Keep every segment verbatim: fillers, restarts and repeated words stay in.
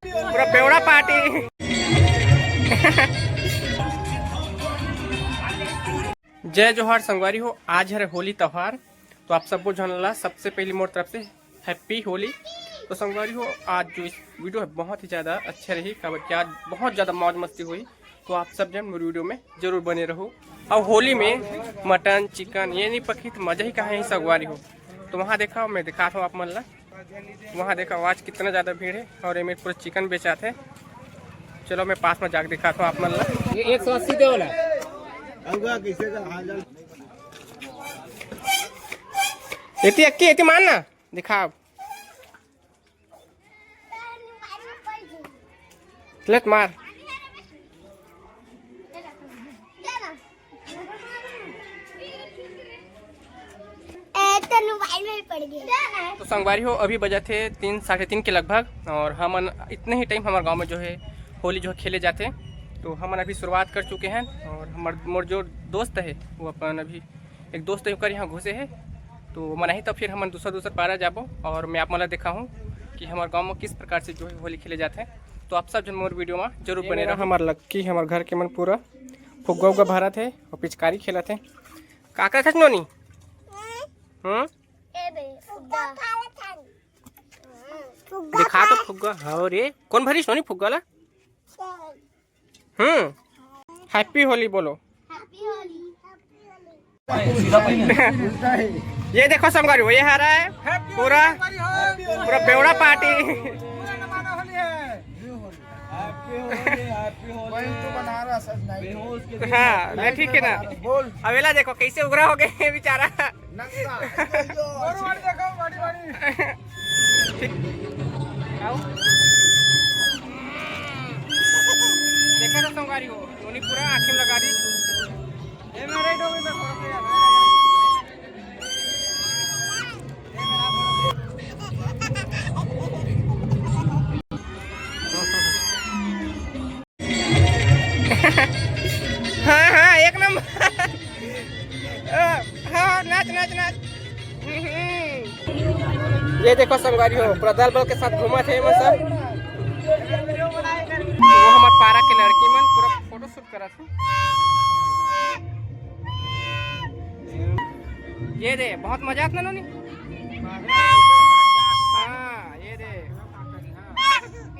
पूरा बेवड़ा पार्टी। जय जोहार संगवारी हो, आज हरे होली त्योहार, तो आप सबो झन ला सबसे पहली मोर तरफ से हैप्पी होली। तो संगवारी हो, आज जो इस वीडियो है बहुत ही ज़्यादा अच्छा रही, काबर कि आज बहुत ज़्यादा मौज मस्ती हुई। तो आप सब जन मोर वीडियो में जरूर बने रहो। और होली में मटन चिकन ये नहीं पकही तो मज़ा ही कहाँ है संगवारी हो। तो वहाँ देखा, मैं दिखात हूँ आप मन ला। वहाँ देखा आज कितना ज़्यादा भीड़ है और ये मेरे पूरा चिकन बेचात है। चलो मैं पास में जाके दिखात हूँ आप मन ला। ये एक सौ अस्सी दे वाला। एती अक्की एती मान ना दिखाओ। लेट मार। ए, तो मोबाइल में ही पड़ गया। तो संगवारी हो, अभी बजा थे तीन, साढ़े तीन के लगभग, और हमन इतने ही टाइम हमारे गांव में जो है होली जो है खेले जाते। तो हमन अभी शुरुआत कर चुके हैं, और हमार मोर जो दोस्त है वो अपन अभी एक दोस्त है ओकर यहाँ घुसे है, तो मनाही तब फिर हमन दूसरा दूसरा पारा जाबो, और मैं आप मन ला दिखाहूँ कि हमारे गांव में किस प्रकार से जो है होली खेले जाते हैं। तो आप सब जन मोर वीडियो में जरूर बने रहो। हमार लक्की, हमार घर के मन पूरा फुग्गा उग्गा भरत है और पिचकारी खेलत है। का करत हस नोनी? हम्म? ए बे, फुग्गा। फुग्गा दिखा तो खा। फुग्गा। हाँ रे, कौन भरिस नोनी फुग्गा ला? हम्म, हैप्पी होली बोलो। ये देखो संगवारी, ये हरा है पूरा, पूरा बेवड़ा पार्टी। हाँ, मैं ठीक है ना। बोल। अवेला देखो कैसे उगरा हो गए बेचारा। नंगा। और, और देखो, बड़ी, बड़ी। ठीक। आओ। देखा तो संगवारी हो, नोनी पूरा आँखें में लगा दी। ये मेरा ही डोरी में थोड़ा सा यार। हाँ, हाँ, एक नंबर। हाँ, हाँ, नाच, नाच, नाच। हम्म। ये देखो संगवारी हो, प्रदल बल के साथ घूमत हे मन सब। वो हमर पारा के लड़की मन पूरा फोटो शूट करत हे। ये दे, बहुत मजा आता नोनी। हाँ, ये दे।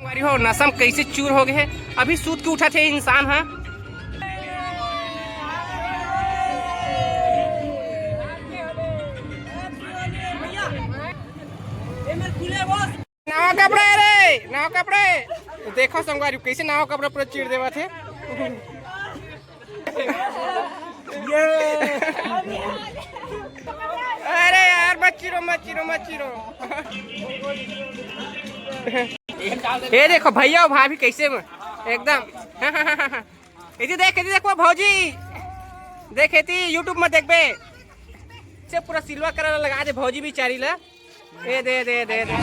अरे हो, नशा में कैसे चूर हो गए हे। अभी सूत के उठा थे इंसान, हाँ। नवा कपड़ा है रे, नवा कपड़ा है। देखो संगवारी, कैसे नवा कपड़ा पूरा चीर देवा थे। ये। अरे यार, मत चिरो, मत चिरो, मत चिरो। ये देखो भैया और भाभी कैसे में एकदम। इधर देख, इधर देख वो भौजी। देख एती YouTube में देखबे। से पूरा सिल्वा कलर लगा दे भौजी बिचारी ला। ए दे, दे, दे, दे।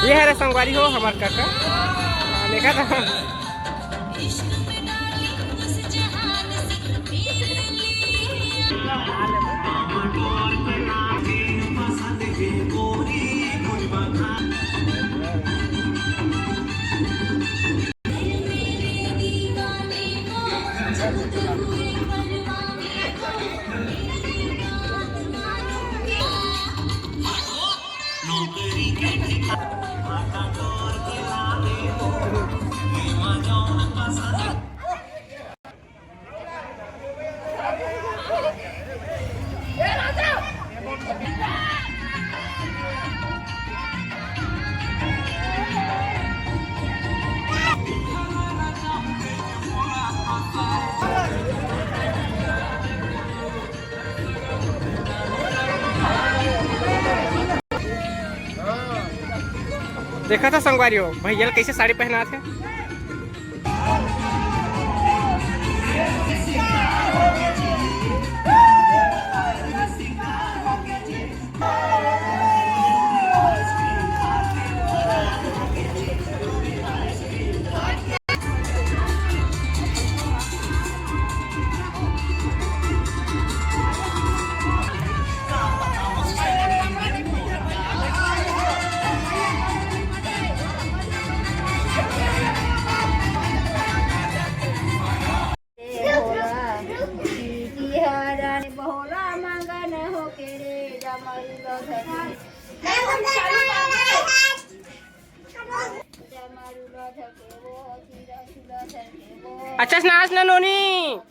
ये हरे संगवारी हो हमार काका। हाँ, देखा था। देखा था संगवारी हो, भैया ल कैसे साड़ी पहनात हे। अच्छा से नाच ना नोनी।